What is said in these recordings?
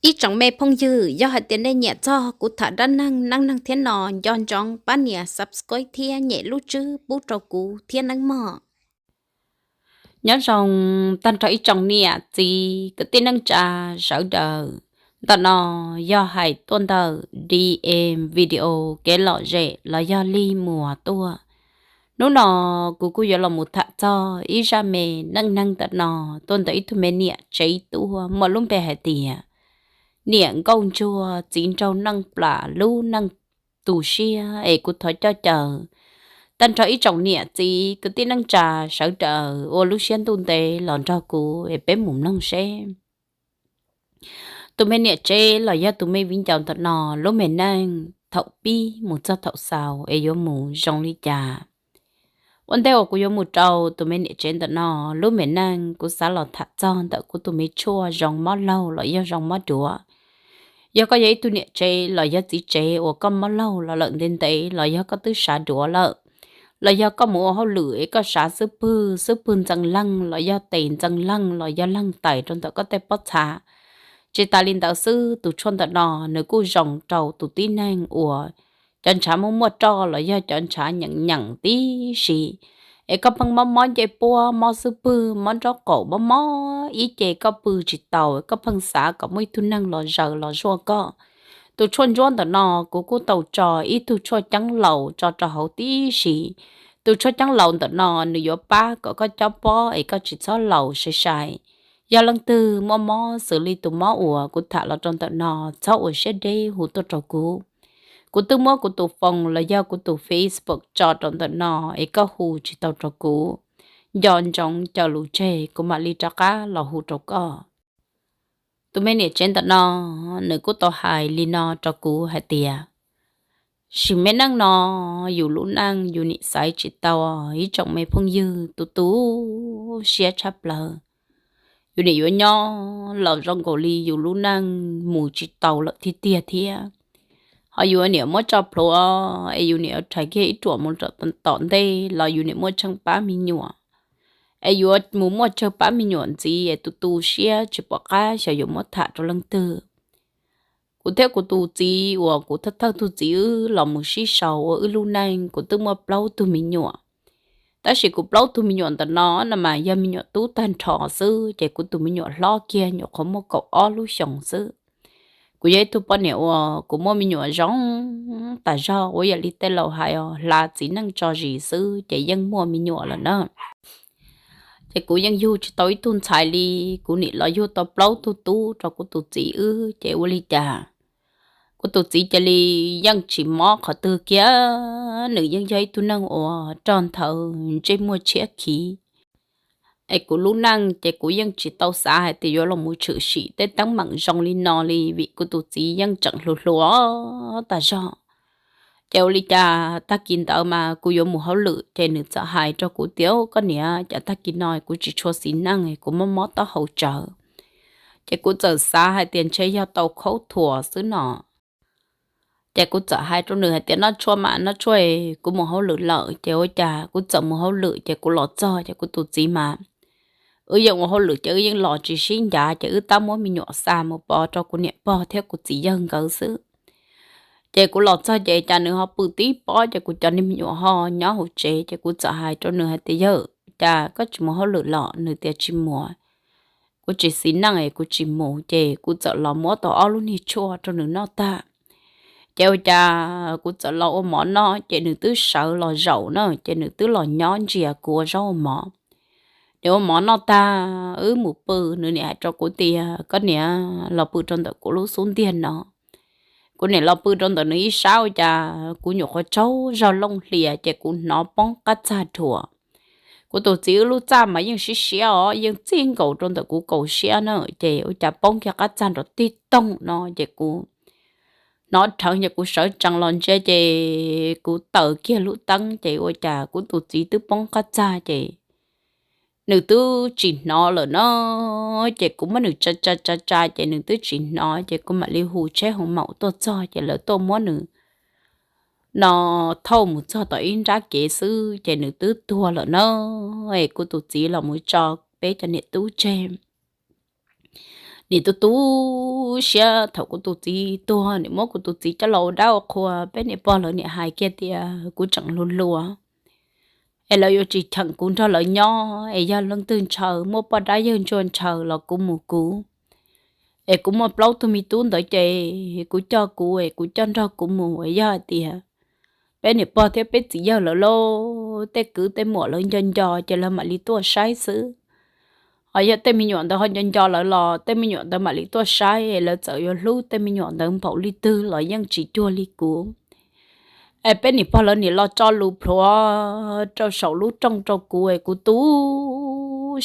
Ib tsoom me phooj ywg, yog hais tias nej nyiam txog kuv tham dab neeg neej neeg thiab no, nco ntsoov pab nias subscribe thiab nyem lub tswb pub rau kuv thiab nawb mog. Nyob zoo tag nrho ib tsoom niam txiv kwv tij neej tsa sawv daws. Ntawm no yog hais tuaj ntawm D M Video kev lom zem los yog lig muas tuaj. Hnub no kuv kuj yuav los mus tham txog ib zaj me neej neeg ntawm no tuaj ntawm ib tug me niam tsev tuaj muaj lub npe hais tias niam nkauj ntsuag txiv nraug neej plam lub neej tu siab es kuv thov coj caw tag nrho ib tsoom niam txiv kwv tij neej tsa sawv daws ua lub siab ntuj ntev los nrog kuv es peb mus mloog seb tus me niam tsev los yog tus me viv ncaus ntawm no lub me neej thaum pib mus txog thaum xaus es yuav mus zoo li cas. Ua ntej uas kuv yuav mus rau tus me niam tsev ntawm no lub me neej, kuv xav los tham txog ntawm kuv tus me tshuaj zoo mob laug los yog zoo mob duav. Yog koj yog ib tug niam tsev los yog txiv tsev uas koj mob laug los lawm ntev ntev los yog koj twb sav duav lawm, los yog koj mus ua hauj lwm es koj sav xub pwg, xub pwg ntxeev leeg los yog tes ntxeev leeg los yog leeg tais rau ntawm koj tej pob txha. Tsis tas li ntawd xwb, tus tshuaj ntawm no nws kuj zoo rau tus tib neeg uas cov ntshav muaj muaj roj los yog cov ntshav nyeem nyeem tib si, es koj pheej mob mob ncej puab, mob xub pwg, mob nraub qaum, mob mob ib ce koj pw tsis tau, koj pheej xav kom muaj ib tug neeg los zaws los zuaj koj. Tus tshuaj ntsuab ntawm no kuv kuj tau tso ib tug tshuaj ceeb laus tso rau hauv tib si. Tus tshuaj ceeb laus ntawm no nws yuav pab kom koj cob pob es koj tsis txhob laus sai sai. Yog leej twg muaj mob xws li tus mob uas kuv tham los rau ntawm no, txhob ua siab deb hu tuaj rau kuv. Kuv twb muab kuv tus foos los yog kuv tus Facebook tso rau ntawm no es koj hu tsis tau rau kuv, nco ntsoov caw lus tseg kuv mam li rov qab los hu rau koj. Tus me niam tsev ntawm no nws kuj tau hais li no rau kuv hais tias, sim me neej no yus lub neej yus nim xaiv tsis tau, ib tsoom me phooj ywg, tus tu siab tshaj plaws. Yus nim yuav nyob los zoo nkaus li yus lub neej mus tsis tau lawm tiag tiag thiab. Ho yus niam muab tso plhuav es yus niam rhais kiag ib ruam mus tom ntej los yus niam muaj tsheej pab me nyuam, es yuav mus muaj tsheej pab me nyuam ntxiv es tus tu siab tsis pom qab xyov yuav muab tham rau leej twg. Kuv thiab kuv tus txiv uas kuv thawj thawj tug txiv wb los mus sib sau ua wb lub neej, kuv twb muaj plaub tug me nyuam. Tab sis kuv plaub tug me nyuam ntawm no no mas yog me nyuam tub tag nrho xwb, ces kuv tus me nyuam hlob kiag nyuam qhuav muaj kaum ob lub xyoos xwb. Kuv yog ib tug poj niam uas kuv muaj me nyuam zoo tas zog, ua yam li tej laus hais os, hla txiv neej tso zis xwb ces yeej muaj me nyuam lawm na. Ces kuv yeej yug tsis tau ib tug ntxhais li, kuv nim los yug tau plaub tug tub rau kuv tus txiv wb, ces ua li cas kuv tus txiv cia li yeej tsis mob qhov twg kiag, nws yeej yog ib tug neeg uas rog nthawv ntsej muag tshiab khiv. Es kuv lub neej ces kuv yeej tsis tau xav hais tias yuav los mus tshwm sim tej teeb meem zoo li no li, vim kuv tus txiv yeej tseem hluas hluas tas zog. Ces ua li cas tag kis ntawd mas kuv yuav mus hauj lwm, ces nws txawm hais rau kuv tias, koj niam, cas tag kis no kuv tsis tshua xis neej, kuv mob mob taub hau tsawv. Ces kuv txawm xav hais tias ntshe yog tau khaub thuas xwb no. Ces kuv txawm hais rau nws hais tias, noj tshuaj mas noj tshuaj, kuv mus hauj lwm lawm. Ces ua cas kuv txawm mus hauj lwm, ces kuv los txog ces kuv tus txiv mas, wb yeej ua hauj lwm ces wb yeej los tsis sib ncav, ces wb tab muab me nyuam xa mus pov rau kuv niam pog thiab kuv txiv yawg nkawd xwb. Ces kuv los txog ces cas nws ho pw tib pob, ces kuv cov niag me nyuam ho nyob hauv tsev, ces kuv txawm hais rau nws hais tias, yawg, cas koj tsis mus hauj lwm los? Nws tias tsis mus, kuv tsis xis neej es kuv tsis mus. Ces kuv txawm los muab tau ob lub niag tshuaj rau nws noj tag. Ces ua cas kuv txawm los ua mov noj, ces nws twb sawv los zaum na, ces nws twb los nyob ntsia kuv ua zaub ua mov. Nws ua mov noj tag, wb mus pw, nws nim hais rau kuv tias, koj niam, los pw rau ntawm kuv lub xub ntiag no. Kuv nim los pw rau ntawm nws ib sab, ua cas kuv nyuam qhuav tsaug zog looj hlias, ces kuv hnov poob qab txag dhuav. Kuv tus txiv wb lub txaj mas yeej siab siab os, yeej txij nkaus rau ntawm kuv kaum siab na, ces ua cas poob kiag qab txag nrov tij toog no, ces kuv hnov rheev, ces kuv sawv tsees los ntsia, ces kuv taws kiag lub teeb, ces ua cas kuv tus txiv twb poob qab txag, ces nws twb tsis hnov lawm no. Ces kuv muab nws tsa tsa tsa tsa, ces nws twb tsis hnov, ces kuv mam li hu tsheb hoo maum tuaj txog, ces lawv tuaj muab nws no thauj mus txog tom ib nrab kev xwb, ces nws twb tuag lawm na. Es kuv tus txiv los mus tso peb cov niam tub tseg, niam tub tub siab thaum kuv tus txiv tuag, nim muab kuv tus txiv coj los ua dab ua qhua, peb niam pog lawv nim hais kiag tias kuv tseem hluas hluas es lawv yuav tsis cheem kuv nrog lawv nyob, es yog leej twg ntshaw muaj poj dab yawg ntsuag ntshaw los kuv mus kuv, es kuv muaj plaub tug me tub ntawd ces kuv coj kuv es kuv coj nrog kuv mus. Yog hais tias peb niam pog thiab peb txiv yawg lawv lauj, tej kwv tej muam lawv nco nco ces lawv mam li tuaj saib xwb. Ho yog tej me nyuam ntawd ho nco nco lawv los tej me nyuam ntawd mam li tuaj saib, lawv txawm yuav hlub tej me nyuam ntawd npaum li twg los yeej tsis cuag li kuv. Es peb niam pog lawv nim los tso lus plhuav rau saum lub rooj rau kuv es kuv tu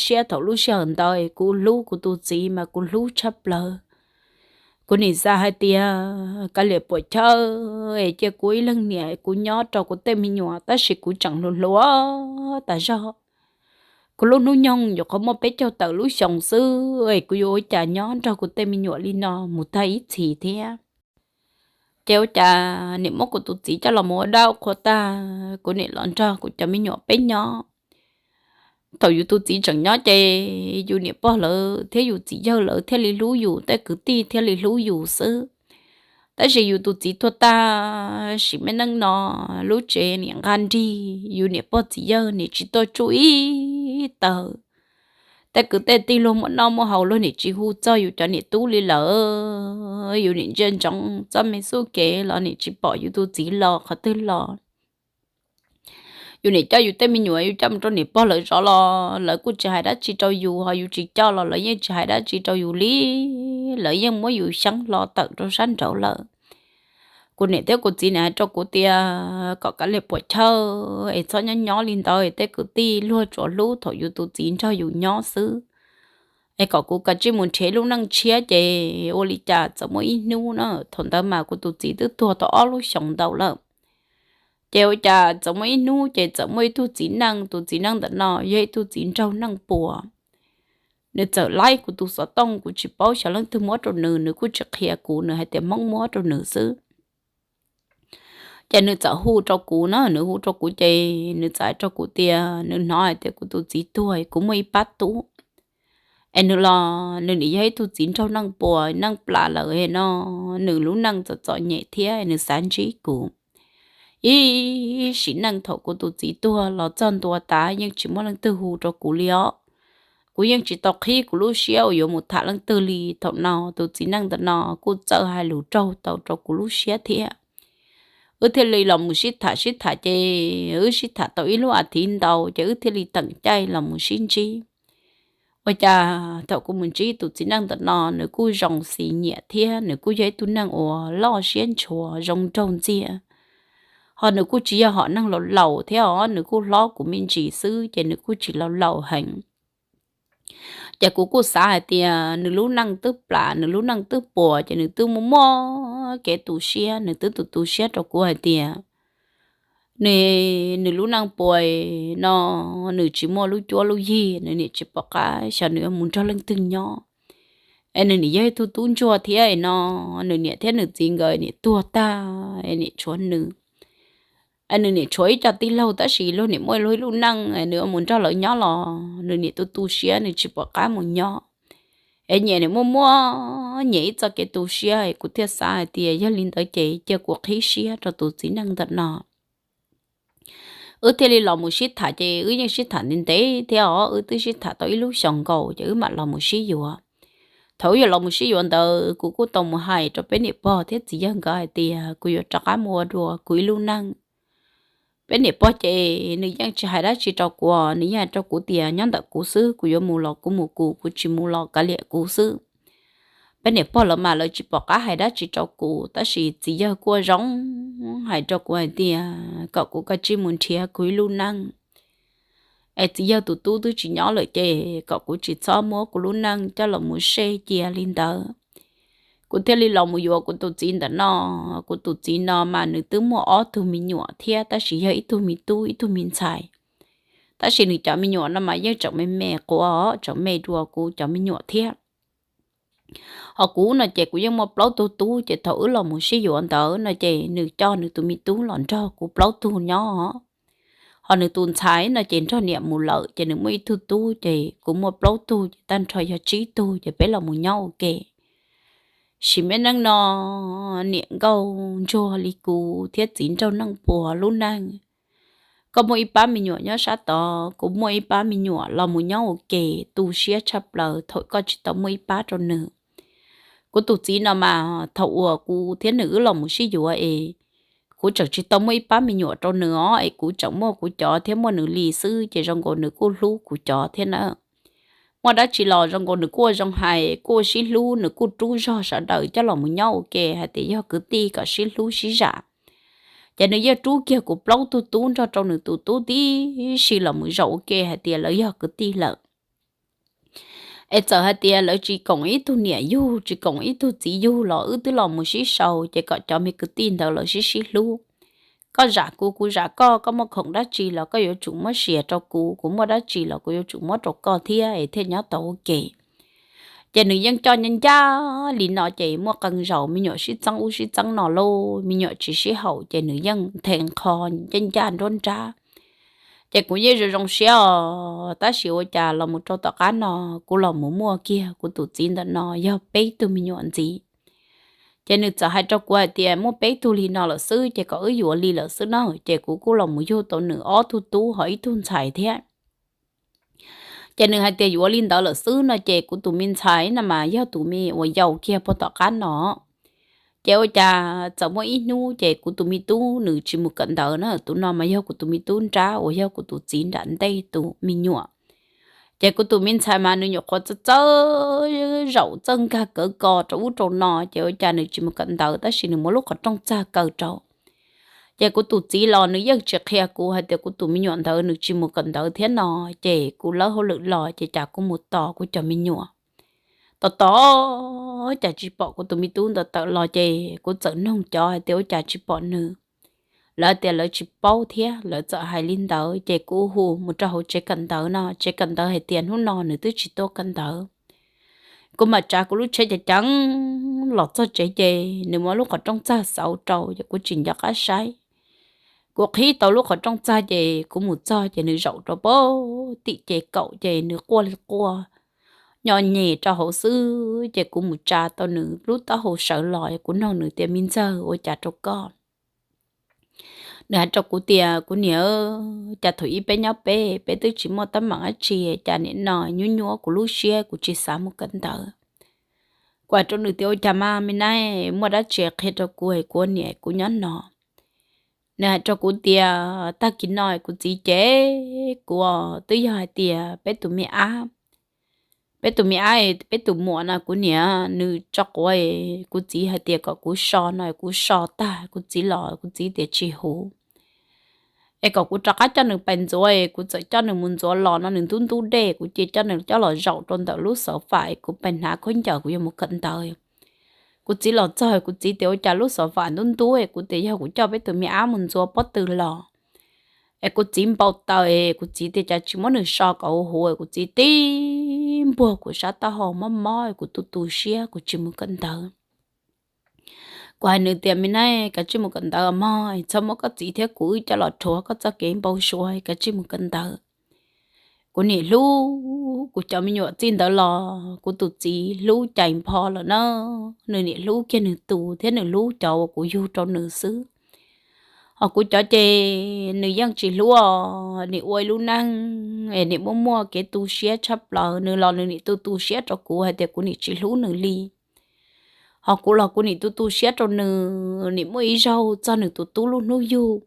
siab thaum lub sij hawm ntawd es kuv hlub kuv tus txiv mas kuv hlub tshaj plaws. Kuv nim xav hais tias kav liam puam chawj es cia kuv ib leeg niam kuv nyob rau kuv tej me nyuam, tab sis kuv tseem hluas hluas tas zog. Kuv lub hnub nyoog nyuam qhuav muaj peb caug tawm lub xyoos xwb es kuv yuav ua cas nyob nrog kuv tej me nyuam li no mus tag ib txhis thiab. Ces ua cas nim muab kuv tus txiv coj los mus ua dab ua qhua tag, kuv nim los nrog kuv cov me nyuam peb nyob. Thaum yus tus txiv tseem nyob ces yus niam pog lawv thiab yus txiv yawg lawv thiaj li hlub yus, tej kwv tij thiaj li hlub yus xwb. Tab sis yus tus txiv tuag tag, sim me neej no lub tsev nim nqa nrig, yus niam pog txiv yawg nim tsis tuaj tsuj ib tawg. Tej kwv tej tij luag muaj noj muaj haus luag nim tsis hu txog yus cov niam tub li lawm. Yus nim ntsia ntsoov txoj me xub kev los nim tsis pom yus tus txiv los qhov twg los. Yus nim coj yus tej me nyuam yus coj mus rau niam pog lawv zov los lawv kuj tsis hais dab tsi rau yus, ho yus tsis coj los lawv yeej tsis hais dab tsi rau yus li. Lawv yeej muab yus xyeeb hlo tawm rau sab nraud lawm. Kuv niam thiab kuv txiv nim hais rau kuv tias kom kav liam puam chawj es txhob nyob nyob li ntawd, tej kwv tij luag tsuas hlub thaum yus tus txiv nrog yus nyob xwb. Es kom kuv kav tsij mus nrhiav lub neej tshiab ces ua li cas txawm muaj ib hnub na, thaum ntawd mas kuv tus txiv twb tuag tau ob lub xyoos ntau lawm. Ces ua cas txawm muaj ib hnub ces txawm muaj ib tug txiv neej, tus txiv neej ntawm no yog ib tug txiv nraug neej puas. Nws txawm laib kuv tus xov tooj, kuv tsis paub xyov leej twg muab rau nws, nws kuj tsis qhia kuv, nws hais tias Hmoob muab rau nws xwb. Ces nws txawm hu rau kuv na, nws hu rau kuv ces nws txawm hais rau kuv tias nws hnov hais tias kuv tus txiv tuag, kuv muaj ib pab tub. Es nws los nws nim yog ib tug txiv nraug neej puas neej plas lawm no, nws lub neej txom txom nyem thiab nws xav ntsib kuv. Ib sim neej thaum kuv tus txiv tuag los txog ntua tas yeej tsis muaj leej twg hu rau kuv li os. Kuv yeej tsis tau qhib kuv lub siab uas yuav mus tham leej twg li. Thaum no tus txiv neej ntawm no kuj txawj hais lus raug tau rau kuv lub siab thiab. Wb thiaj li los mus sib tham sib tham ces wb sib tham tau ib lub as thiv ntau ces wb thiaj li teem caij los mus sib ntsib. Ua cas thaum kuv mus ntsib tus txiv neej ntawm no nws kuj zoo xis nyiam thiab nws kuj yog ib tug neeg uas loj siab ntshua zoo nraug ntxiag. Ho nws kuj tsis yog hom neeg laus laus thiab os, nws kuj hlob kuv me ntsis xwb ces nws kuj tsis laus laus heev. Ces kuv kuj xav hais tias nws lub neej twb plam, nws lub neej twb puas ces nws twb muaj muaj kev tu siab, nws twb tu tu siab rau kuv hais tias nws, nws lub neej puas no nws tsis muaj lub cuab lub yig, nws nim tsis pom qab xyov nws yuav mus nrog leej twg nyob. Es nws nim yog ib tug tub ntsuag thiab no, nws niam thiab nws txiv nkawd nim tuag tag, nim tshuav nws. Nws nim tshuav ib co tij laug tab sis luag nim muaj luag ib lub neej, nws yuav mus nrog lawv nyob los nws nim tu tu siab, nws tsis pom qab mus nyob. Es nyias nim muaj muaj nyias ib txoj kev tu siab, kuv thiaj xav hais tias yog li ntawd ces cia kuv qhib siab rau tus txiv neej ntawm no. Wb thiaj li los mus sib tham ces wb yeej sib tham ntev ntev thiab os, wb twb sib tham tau ib lub xyoos nkaus ces wb mam los mus sib yuav. Thaum wb yuav los mus sib yuav ntawd kuv kuj tau mus hais rau peb niam pog thiab txiv yawg nkawd hais tias kuv yuav rov qab mus ua dua kuv ib lub neej. Peb niam pog ces nws yeej tsis hais dab tsi rau kuv, nws yeej hais rau kuv tias nyob ntawm kuv xwb, kuv yuav mus los kuv mus kuv, kuv tsis mus los kav liam kuv xwb. Peb niam pog lawv mas lawv tsis pom qab hais dab tsi rau kuv, tab sis txiv yawg kuj zoo hais rau kuv hais tias kom kuv kav tsij mus nrhiav kuv ib lub neej. Es txiv yawg tus tub twb tsis nyob lawm ces kom kuv tsis txhob muab kuv lub neej coj los mus sej cia li ntawd. Kuv thiaj li los mus yuav kuv tus txiv ntawm no. Kuv tus txiv no mas nws twb muaj ob tug me nyuam thiab, tab sis yog ib tug me tub ib tug me ntxhais. Tab sis nws cov me nyuam no mas yeej tseem me me quav, tseem me dua kuv cov me nyuam thiab. Ho kuv no ces kuv yeej muaj plaub tug tub, ces thaum wb los mus sib yuav ntawd no ces nws coj nws tus me tub los nrog kuv plaub tug nyob. Ho nws tus ntxhais no ces nrog niam mus lawm, ces nws muaj ib tug tub, ces kuv muaj plaub tug, ces tag nrho yog tsib tug, ces peb los mus nyob ua ke. Sim me neej no niam nkauj ntsuag li kuv thiab txiv nraug neej puas lub neej. Koj muaj ib pab me nyuam nyob sab tod, kuv muaj ib pab me nyuam los mus nyob ua ke, tu siab tshaj plaws thaum koj tsis tau muaj ib pab rau nws. Kuv tus txiv no mas thaum uas kuv thiab nws wb los mus sib yuav es kuv tseem tsis tau muaj ib pab me nyuam rau nws os, es kuv tseem muaj kuv cov thiab muaj nws li xwb, ces zoo nkaus nws kuj hlub kuv cov thiab na. Muaj dab tsi los zoo nkaus nws kuj ua zoo hais, kuj ua sib hlub, nws kuj rub zog sawv daws coj los mus nyob ua ke hais tias yog kwv tij kom sib hlub sib zam. Ces nws yeej rub kiag kuv plaub tug tub nrog rau nws tus tub tib si los mus zaum ua ke hais tias lawv yog kwv tij lawm. Es txawm hais tias lawv tsis koom ib tug niam yug, tsis koom ib tug txiv yug los wb twb los mus sib sau, ces kom cov me kwv tij ntawd lawv sib sib hlub. Koj zam kuv, kuv zam koj, koj muaj khoom dab tsi los koj yuav tsum muab sia rau kuv, kuv muaj dab tsi los kuv yuav tsum muab rau koj thiab es thiaj nyob tau ua ke. Ces nws yeej coj ncaj ncaj li no, ces muaj qee zaus me nyuam sib txeeb ub sib txeeb no lauj, me nyuam tsis sib haum, ces nws yeej nthe nqho ncaj ncaj nruab nrab. Ces kuv yeej zoo zoo siab os, tab sis ua cas los mus rau tom qab no kuv los mus muaj kiag kuv tus txiv ntawm no yog peb tug me nyuam ntxiv. Ces nws txawm hais rau kuv hais tias muaj peb tug li no lawm xwb ces kom wb yuav li lawm xwb na, ces kuv kuj los mus yug tau nws ob tug tub ho ib tug ntxhais thiab. Ces nws hais tias yuav li ntawd lawm xwb no, ces kuv tus me ntxhais no mas yog tus me uas yau kiag puag tom qab no. Ces ua cas txawm muaj ib hnub ces kuv tus me tub nws tsis mus kawm ntawv na, tus no mas yog kuv tus me tub nrab uas yog kuv tus txiv nram ntej tus me nyuam. Ces kuv tus me ntxhais mas nws nyuam qhuav txawj txawj zaum txawj nkag kawv ko rau ub rau no, ces ua cas nws tsis mus kawm ntawv tab sis nws muab lub qhov rooj txag kaw rau. Ces kuv tus txiv los nws yeej tsis qhia kuv hais tias kuv tus me nyuam ntawd nws tsis mus kawm ntawv thiab no, ces kuv lawb hauj lwm los ces cas kuv mus tos kuv cov me nyuam. Tos tos cas tsis pom kuv tus me tub ntawd tawm los, ces kuv txawm noog cov hais tias ua cas tsis pom nws. Lawv tias lawv tsis paub thiab, lawv txawm hais li ntawd, ces kuv hu mus rau hauv tsev kawm ntawv no, tsev kawm ntawv hais tias hnub no nws twb tsis tuaj kawm ntawv. Kuv mam tsav kuv lub tsheb ceev ceev los txog tsev, ces nws muab lub qhov rooj txag xauv rau, ces kuv tsis nco qab saib. Kuv qhib tau lub qhov rooj txag, ces kuv mus txog, ces nws zaum rau pem tim ces kaum, ces nws quaj li quaj nyo nyem rau hauv xwb, ces kuv mus tsa tau nws lub taub hau sawv los, kuv noog nws tias me ntxawg, ua cas rau koj? Nws hais rau kuv tias kuv niam, cas thaum ub peb nyob peb, peb twb tsis muaj teeb meem dab tsi, cas nim no nyuaj nyuaj kuv lub siab kuv tsis xav mus kawm ntawv. Kuv hais rau nws tias ua cas mas me nab, muaj dab tsi qhia rau kuv, kuv niam kuv nyob no. Nws hais rau kuv tias tag kis no kuv txiv ces kuv twb yog hais tias peb tus me ab, peb tus me ab, peb tus muam no kuv niam nws tso quav, kuv txiv hais tias kom kuv so no kuv so tag kuv txiv los kuv txiv tias tsis huv, es kom kuv rov qab coj nws pais ntxuav, kuv txawm coj nws mus ntxuav los no nws ntub ntub dej, kuv cia coj nws coj los zaum rau ntawm lub xov fam, kuv pais hnav khaub ncaws kuv yuav mus kawm ntawv. Kuv txiv los txog kuv txiv tias ua cas lub xov fam ntub ntub, kuv tias yog kuv coj peb tus me ab mus ntxuav pob tw los. Es kuv txiv npau taws, kuv txiv tias cas tsis muab nws so kom huv huv, kuv txiv tib npuag kuv sab taub hau mob mob, kuv tu tu siab kuv tsis mus kawm ntawv. Kuv hais nws tias me nab, kav tsij mus kawm ntawv mog, txhob muab koj txiv thiab kuv wb coj los rhuav koj txoj kev npau suav, kav tsij mus kawm ntawv. Kuv nim hlub kuv cov me nyuam txij ntawd los kuv tus txiv hlub cais npho lawm na, nws nim hlub kiag nws tus thiab nws hlub cov uas kuv yug rau nws xwb. Ho kuv cov ces nws yeej tsis hlub, nim ua ib lub neej es nim muaj muaj kev tu siab tshaj plaws, nws los nws nim tu tu siab rau kuv hais tias kuv nim tsis hlub nws li. Ho kuv los kuv nim tu tu siab rau nws, nim muaj ib zaug txog nws tus tub lub hnub yug.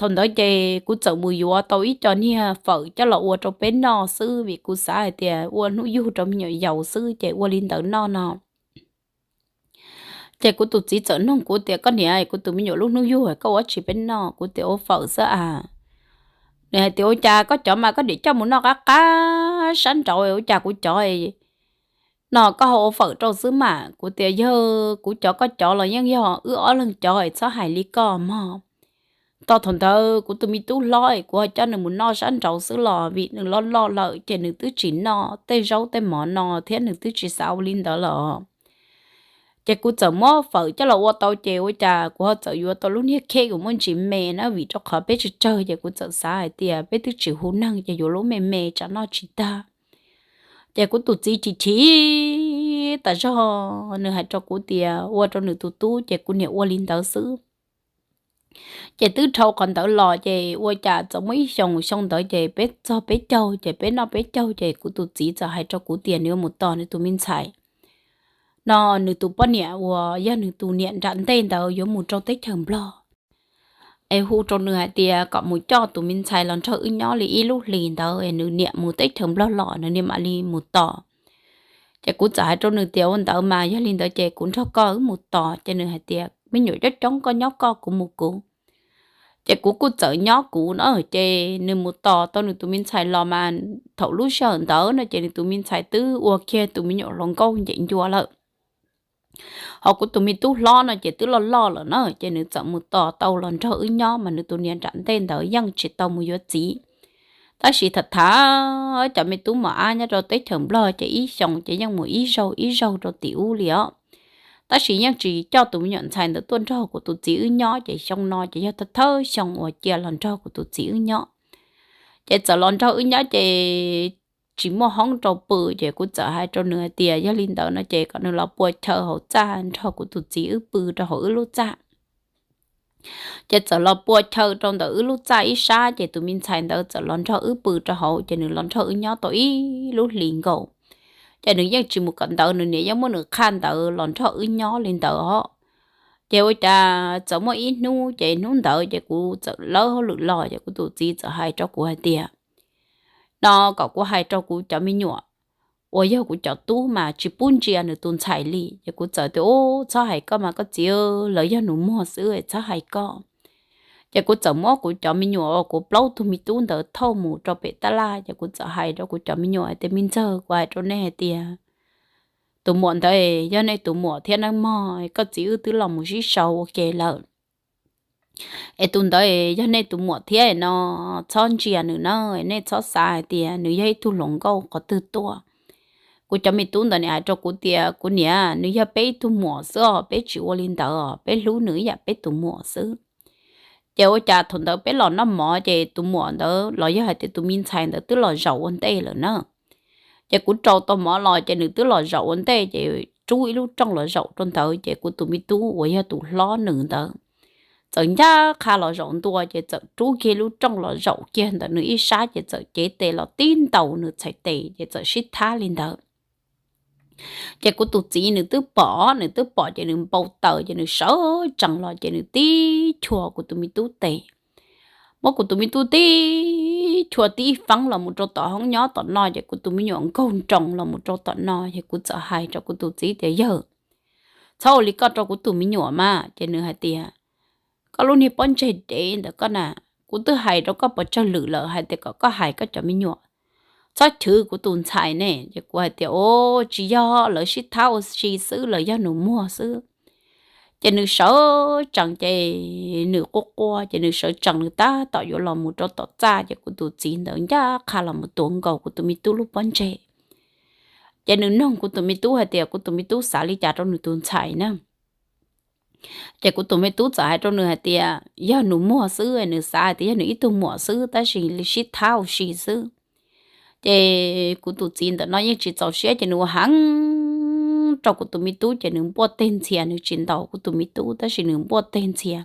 Thaum ntawd ces kuv txawm mus yuav tau ib co niag fawm coj los ua rau peb noj xwb, vim kuv xav hais tias ua hnub yug rau me nyuam yaus xwb ces ua li ntawd noj no. Ces kuv tus txiv txawm noog kuv tias koj niam, kuv tus me nyuam lub hnub yug koj ua tsi peb noj? Kuv tias ua fawm xwb as. Nws hais tias ua cas koj cov mas koj nim coj mus noj qab qab sab nraud, ua cas kuv cov no koj ho ua fawm rau xwb mas? Kuv tias yog kuv cov koj cov los yeej yog wb ob leeg cov, txhob hais li koj mog. Tau thaum ntawd kuv tus me tub hlob kuv ho coj nws mus noj sab nraud xwb los vim nws loj loj lawm ces nws twb tsis noj tej zaub tej mov no thiab nws twb tsis xav ua li ntawd lawm. Ces kuv txawm muab fawm coj los ua tau ces ua cas kuv ho txawm yuav tau lub niag khej uas muaj ntsis me na, vim rau qhov peb tsawg tsawg ces kuv txawm xav hais tias peb twb tsis hu neeg ces yuav lub me me tsam noj tsis tag. Ces kuv tus txiv ris ris tas zog, nws hais rau kuv tias ua rau nws tus tub ces kuv niam ua li ntawd xwb. Ces twb dhau qhov ntawd los ces ua cas txawm muaj ib xyoos, xyoo ntawd ces peb txog peb caug, ces peb noj peb caug ces kuv tus txiv txawm hais rau kuv tias nws yuav mus tos nws tus me ntxhais no, nws tus poj niam uas yog nws tus niam nram ntej ntawd yuav mus rau teb chaws Nplog, es hu rau nws hais tias kom mus coj tus me ntxhais los nrog wb nyob li ib lub hlis ntawd, nws niam mus teb chaws Nplog los nws niam mam li mus tos. Ces kuv txawm hais rau nws tias ua ntawd mas yog li ntawd ces kuv nrog koj wb mus tos. Ces nws hais tias me nyuam coob coob, koj nyob koj, kuv mus kuv. Ces kuv kuj txawm nyob kuv no, ces nws mus tos tau nws tus me ntxhais los mas thaum lub sij hawm ntawd no ces nws tus me ntxhais twb ua kiag tus me nyuam hluas nkauj ncem ncua lawm. Ho kuv tus me tub hlob no ces twb loj loj lawm na, ces nws txawm mus tos tau los nrog wb nyob, mas nws tus niam nram ntej ntawd yeej tsis tau mus yuav txiv. Tab sis tham tham cov me tub mos ab nyob rau teb chaws Nplog ces ib xyoos ces yeej mus ib zaug ib zaug rau tim ub li os. Tab sis yeej tsis coj tus me nyuam ntxhais ntawd tuaj nrog kuv tus txiv wb nyob, ces xyoo no ces yog thawj thawj xyoo uas cia los nrog kuv tus txiv wb nyob. Ces txawm los nrog wb nyob ces tsis muaj hoob rau pw, ces kuv txawm hais rau nws hais tias yog li ntawd no ces kom nws los pua chaw hauv txaj nrog kuv tus txiv wb pw rau hauv wb lub txaj. Ces txawm los pua chaw rau ntawm wb lub txaj ib sab, ces tus me ntxhais ntawd txawm los nrog wb pw rau hauv, ces nws los nrog wb nyob tau ib lub hlis nkaus. Ces nws yeej tsis mus kawm ntawv, nws niam yeej muab nws qhaj ntawv los nrog wb nyob li ntawd os. Ces ua cas txawm muaj ib hnub, ces hnub ntawd ces kuv txawm lawb hauj lwm los, ces kuv tus txiv txawm hais rau kuv hais tias no kom kuv hais rau kuv cov me nyuam uas yog kuv cov tub mas tsis pub ntsia nws tus ntxhais li. Ces kuv txawm tias ub, txhob hais koj mas koj txiv, lawv yog nus muag xwb, txhob hais koj. Ces kuv txawm muab kuv cov me nyuam uas kuv plaub tug me tub ntawd thauj mus rau pem tab laj, ces kuv txawm hais rau kuv cov me nyuam tias me ntxawg, kuv hais rau nej hais tias tus muam ntawd yog nej tus muam thiab nawb mog, koj txiv wb twb los mus sib sau ua ke lawm. Es tus ntawd yog nej tus muam thiab no, txhob ntsia nws na, nej txhob xav hais tias nws yog ib tug hluas nkauj qhov twg tuaj. Kuv cov me tub ntawd nim hais rau kuv tias kuv niam, nws yog peb ib tug muam xwb os, peb tsis ua li ntawd os, peb hlub nws ib yam peb tus muam xwb. Ces ua cas thaum ntawd peb los noj mov ces tus muam ntawd los yog hais tias tus me ntxhais ntawd twb los zaum ua ntej lawm na. Ces kuv rau tau mov los ces nws twb los zaum ua ntej, ces rub ib lub rooj los zaum rau ntawd, ces kuv tus me tub uas yog tus hlob nws ntawd txawm ncaj qha los zaum ntua, ces txawm rub kiag lub rooj los zaum kiag ntawm nws ib sab, ces txawm cev tes los tib ntaus nws txhais tes, ces txawm sib thab li ntawd. Ces kuv tus txiv nws twb pom, nws twb pom ces nws npau taws, ces nws sawv tsees los ces nws tib chua kuv tus me tub tes. Muab kuv tus me tub tib chua tib feeb los mus rau tom hoob nyob tom no, ces kuv tus me nyuam nkaug nroos los mus rau tom no, ces kuv txawm hais rau kuv tus txiv tias yawg, txhob ua li koj rau kuv tus me nyuam mas. Ces nws hais tias koj lub niag pob ntseg dev ntawd koj na, kuv twb hais rau koj pes tsawg lwm lawm hais tias kom koj hais koj cov me nyuam txhob chwv kuv tus ntxhais ne. Ces kuv hais tias o, tsis yog, lawv sib thab ua si xwb, lawv yog nus muag xwb. Ces nws sawv tsees ces nws quaj quaj, ces nws sawv tsees nws tab tom yuav los mus rau tom txaj, ces kuv tus txiv ntawd ncaj qha los mus tuav nkaus kuv tus me tub lub pob ntseg. Ces nws noog kuv tus me tub hais tias kuv tus me tub xav li cas rau nws tus ntxhais na. Ces kuv tus me tub txawm hais rau nws hais tias yog nus muag xwb, nws xav hais tias yog nws ib tug muam xwb tab sis sib thab ua si xwb. Ces kuv tus txiv ntawm no yeej tsis txaus siab, ces nws ua heev rau kuv tus me tub, ces nws npuaj teg ntxhias, nws tsis ntaus kuv tus me tub tab sis nws npuaj teg ntxhias.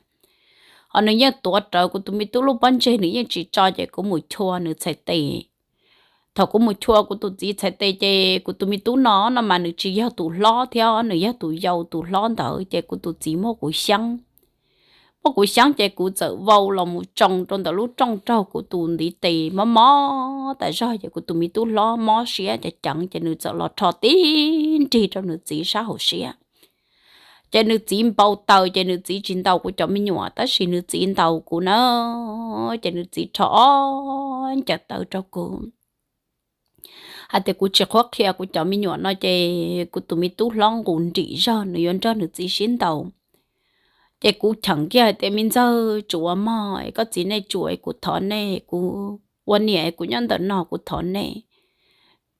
Ho nws yeej tuav rawv kuv tus me tub lub pob ntseg, nws yeej tsis tso, ces kuv mus chua nws txhais tes. Thaum kuv mus chua kuv tus txiv txhais tes, ces kuv tus me tub no no mas nws tsis yog tus hlob thiab, nws yog tus yau tus hlob ntawd, ces kuv tus txiv muab kuv xyeeb. Muab kuv xyeeb ces kuv txawm vau los mus tsoo rau ntawm lub rooj raug kuv tus ntiv tes mob mob tas zog, ces kuv tus me tub hlob mob siab ceev ceev, ces nws txawm los rho tib nrig rau nws txiv sab hauv siab. Ces nws txiv npau taws, ces nws txiv tsis ntaus kuv cov me nyuam tab sis nws txiv ntaus kuv na. Ces nws txiv rho ob ncaws tawv rau kuv hais tias kuv tsis qhuab qhia kuv cov me nyuam no, ces kuv tus me tub hlob nqus nrim zog, nws yuav nrog nws txiv sib ntaus. Ces kuv cheem kiag hais tias me ntxawg, tsuav mog, koj txiv nej tsuav, kuv thov nej, kuv ua niam kuv nyob ntawm no kuv thov nej.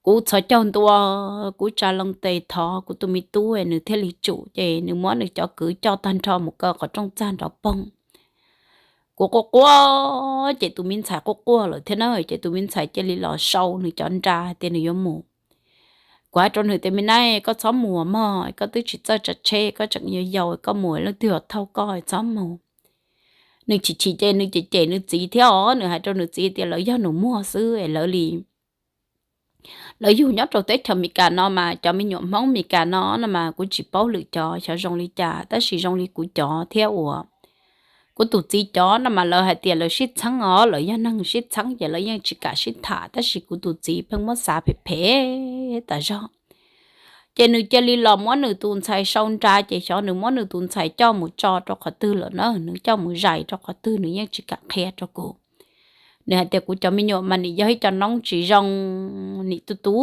Kuv txhos caug ntua, kuv tsa loo tes thov kuv tus me tub nws thiaj li tsum, ces nws muab nws cov kwv coj tag nrho mus kaw qhov rooj txag nrov poog. Kuv quaj quaj, ces tus me ntxhais quaj quaj lawm thiab na, ces tus me ntxhais cia li los sau nws cov nra hais tias nws yuav mus. Kuv hais rau nws tias, Me nab, koj txhob mus mog, koj twb tsis txawj tsav tsheb, koj tseem yau yau, koj mus leej twg yuav thauj koj, txhob mus. Nws chim chim ces nws cem cem nws txiv thiab os, nws hais rau nws txiv tias lawv yog nus muag xwb es lawv li lawv yug nyob rau teb chaws Amelikas no mas cov me nyuam Hmoob Amelikas no no mas kuv tsis paub lwm cov xyov zoo li cas, tab sis zoo li kuv cov thiab uas kuv tus txiv cov no mas lawv hais tias lawv sib txheeb os, lawv yog neeg sib txheeb ces lawv yeej tsis kam sib tham, tab sis kuv tus txiv pheej muab xav phem phem tas zog. Ces nws cia li los muab nws tus ntxhais sau nra, ces xyov nws muab nws tus ntxhais coj mus tso rau qhov twg lawm na, nws coj mus zais rau qhov twg nws yeej tsis kam qhia rau kuv. Nws hais tias kuv cov me nyuam mas nim yog ib co noob tsis zoo, nim tu tu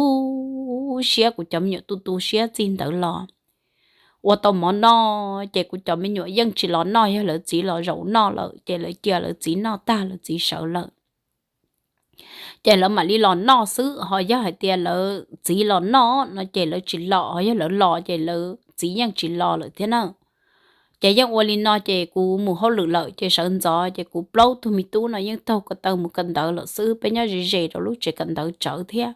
siab, kuv cov me nyuam tu tu siab txij ntawd los ua tau mov noj, ces kuv cov me nyuam yeej tsis los noj, yog lawv txiv los zaum noj lawm ces lawv cia lawv txiv noj tag lawv txiv sawv lawm ces lawv mam li los noj xwb, ho yog hais tias lawv txiv los noj no ces lawv tsis los, ho yog lawv los ces lawv txiv yeej tsis los lawm thiab na. Ces yeej ua li no ces kuv mus hauj lwm lawm ces sawv ntxov ces kuv plaub tug me tub no yeej taug ko taw mus kawm ntawv lawm xwb, peb nyob ze ze rau lub tsev kawm ntawv tsawv thiab.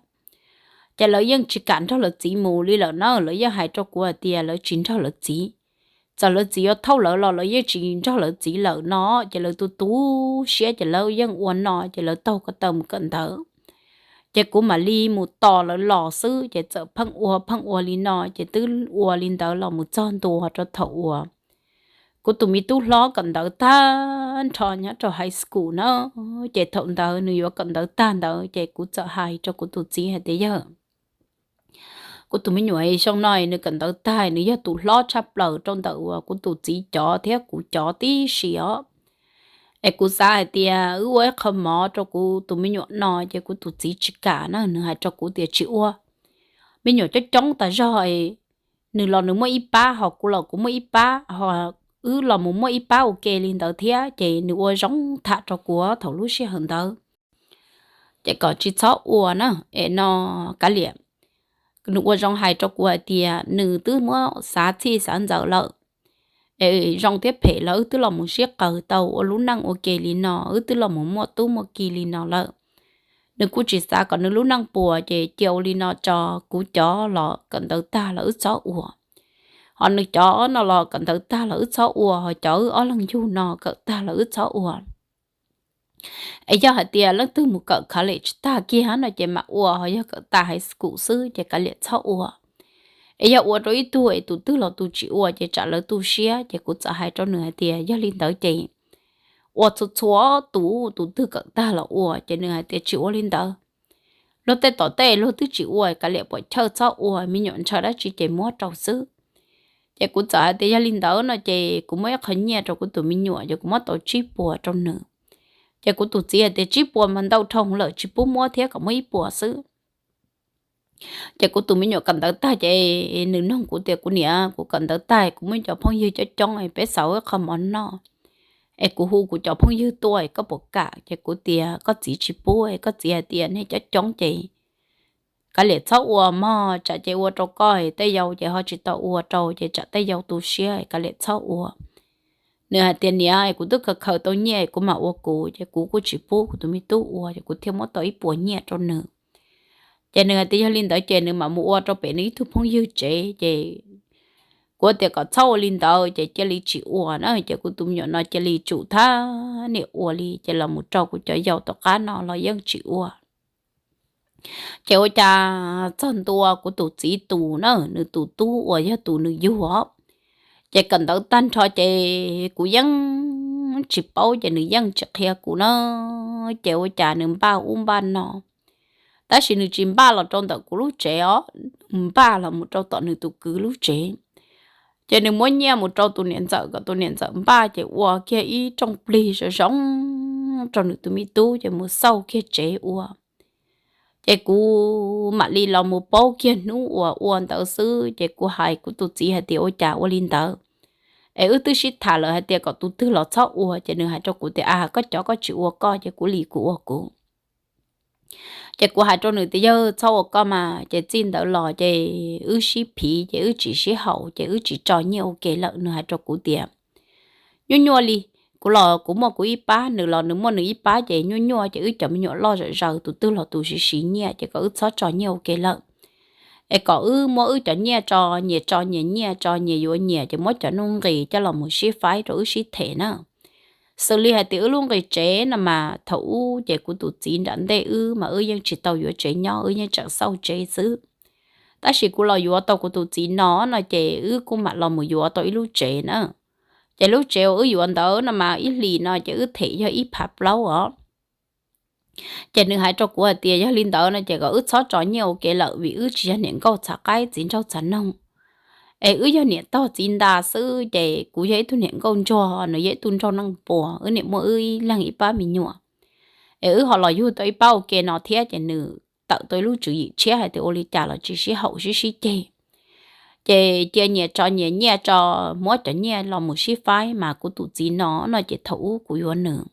Ces lawv yeej tsis kam nrog lawv txiv mus li lawm na, lawv yeej hais rau kuv hais tias lawv tsis nrog lawv txiv, txawm lawv txiv yuav thauj lawv los lawv yeej tsis nrog lawv txiv lawm no, ces lawv tu tu siab ces lawv yeej ua no ces lawv taug ko taw mus kawm ntawv. Ces kuv mam li mus tos lawv los xwb, ces txawm pheej ua pheej ua li no ces twb ua li ntawd los mus txog ntua rau thaum uas kuv tus me tub hlob kawm ntawv tag nrho nyob rau high school na, ces thaum ntawd nws yuav kawm ntawv tag ntawd ces kuv txawm hais rau kuv tus txiv hais tias, Yawg, kuv tus me nyuam xyoo no nws kawm ntawv tag, nws yog tus hlob tshaj plaws rau ntawm uas kuv tus txiv cov thiab kuv cov tib si os. Es kuv xav hais tias wb ua ib qho mov rau kuv tus me nyuam no, ces kuv tus txiv tsis kam na, nws hais rau kuv tias, Tsis ua, me nyuam coob coob tas zog, nws los nws muaj ib pab, ho kuv los kuv muaj ib pab, ho wb los mus muaj ib pab ua ke li ntawd thiab, ces nws ua zoo tham rau kuv thaum lub sij hawm ntawd. Ces kom tsis txhob ua na, es no kav liam. Nws ua zoo hais rau kuv hais tias nws twb muab xav txhij xav ntxaws lawm, es zoo thiab phem los wb twb los mus sib qawm tau ua lub neej ua ke li no, wb twb los mus muaj tub muaj ki li no lawm. Nws kuj tsis xav kom nws lub neej puas, ces cia ua li no tso, kuv cov los kawm ntawv tag los wb txhob ua, ho nws cov no los kawm ntawv tag los wb txhob ua, ho cov wb ob leeg yug no kawm tag los wb txhob ua. Es yog hais tias leej twg mus kawm college tag kiag no ces mam ua, ho yog kawm tag high school xwb ces kav liam txhob ua. Es yog ua rau ib tug es tus twg los tus tsis ua ces tsam lawv tu siab, ces kuv txawm hais rau nws hais tias, Yog li ntawd ces ua txhua txhua tus, tus twg kawm tag los ua. Ces nws hais tias, Tsis ua li ntawd, luag tej tom tej luag twb tsis ua, kav liam puam chawj txhob ua, me nyuam ntshaw dab tsi ces muab rau xwb. Ces kuv txawm hais tias, Yog li ntawd no ces kuv muab ib qho nyiaj rau kuv tus me nyuam, ces kuv muab tau tsib puas rau nws. Ces kuv tus txiv hais tias, Tsib puas mas ntau dhau lawm, tsis pub muab thiab, kom muab ib puas xwb. Ces kuv tus me nyuam kawm ntawv tag ces nws nug kuv tias, Kuv niam, kuv kawm ntawv tag kuv muaj cov phooj ywg coob coob, peb xav ua ib qho mov noj, es kuv hu kuv cov phooj ywg tuaj, koj puas kam? Ces kuv tias, Koj txiv tsis pub. Koj txiv hais tias, Nej coob coob ces kav liam txhob ua mog, tsam ces ua rau koj, tej yau ces ho tsis tau ua rau, ces tsam tej yau tu siab, kav liam txhob ua. Nws hais tias, Niam, kuv twb khaws khaws tau nyiaj kuv mam ua kuv. Ces kuv kuj tsis pub kuv tus me tub ua, ces kuv thiaj muab tau ib puas nyiaj rau nws. Ces nws hais tias yog li ntawd ces nws mam mus ua rau pem nws ib tug phooj ywg tsev. Ces kuv tias kom txhob ua li ntawd, ces cia li tsis ua na. Ces kuv tus me nyuam no cia li tsum thab niam ua li, ces los mus rau kuv cov yau tom qab no los yeej tsis ua. Ces ua cas txog ntua kuv tus txiv tus na, nws tus tub uas yog tus nws yug os, ces kawm ntawv tag nrho ces kuv yeej tsis paub, ces nws yeej tsis qhia kuv na. Ces ua cas nws npaj ub npaj no, tab sis nws tsis npaj los rau ntawm kuv lub tsev os, npaj los mus rau tom nws tus kwv lub tsev. Ces nws muab nyiaj mus rau tus niam ntxawm kom tus niam ntxawm npaj, ces ua kiag ib rooj plig zoo zoo rau nws tus me tub, ces mus xauj kiag tsev ua. Ces kuv mam li los mus paub kiag hnub uas ua ntawd xwb, ces kuv hais kuv tus txiv hais tias, Ua cas ua li ntawd? Es wb twb sib tham lawm hais tias kom tus twg los txhob ua. Ces nws hais rau kuv tias, A, koj cov koj tsis ua koj, ces kuv li kuv ua kuv. Ces kuv hais rau nws tias, Yawg, txhob ua koj mas. Ces txij ntawd los ces wb sib phiv, ces wb tsis sib haum, ces wb tsis tso nyiaj ua ke lawm. Nws hais rau kuv tias, Nyuaj nyuaj li, kuv los kuv muaj kuv ib pab, nws los nws muaj nws ib pab, ces nyuaj nyuaj, ces wb cov me nyuam loj zom zaws, tus twg los tus siv siv nyiaj, ces kom wb txhob tso nyiaj ua ke lawm. es kom wb muab wb cov nyiaj tso, nyias tso nyias nyiaj, tso nyias yuav nyias, ces muab cov nuj nqis coj los mus sib faib rau wb sib them na. Xws li hais tias wb lub nqi tsev no mas thaum ub ces kuv tus txiv nram ntej wb mas wb yeej tsis tau yuav tsev nyob, wb yeej tseem xauj tsev xwb. Tab sis kuv los yuav tau kuv tus txiv no no ces wb kuj mam los mus yuav tau ib lub tsev na. Ces lub tsev uas wb yuav ntawd no mas ib hlis no ces wb them yog ib phav plaub os. Ces nws hais rau kuv hais tias yog li ntawd no ces kom wb txhob tso nyiaj ua ke lawm vim wb tsis yog niam nkauj txhav qaib txiv nraug txhav noog, es wb yog niam tog txiv ntas xwb, ces kuv yog ib tug niam nkauj ntsuag, nws yog ib tug nraug neej puas, wb niam muaj wb ib leeg ib pab me nyuam, es wb ho los yug tau ib pab ua ke no thiab. Ces nws tawm tau ib lub tswv yim tshiab hais tias ua li cas los tsis sib haum sib sib ceg. Ces cia nyias tso nyias nyiaj tso, muab cov nyiaj los mus sib faib, mas kuv tus txiv no no ces thaum ub kuv yuav nws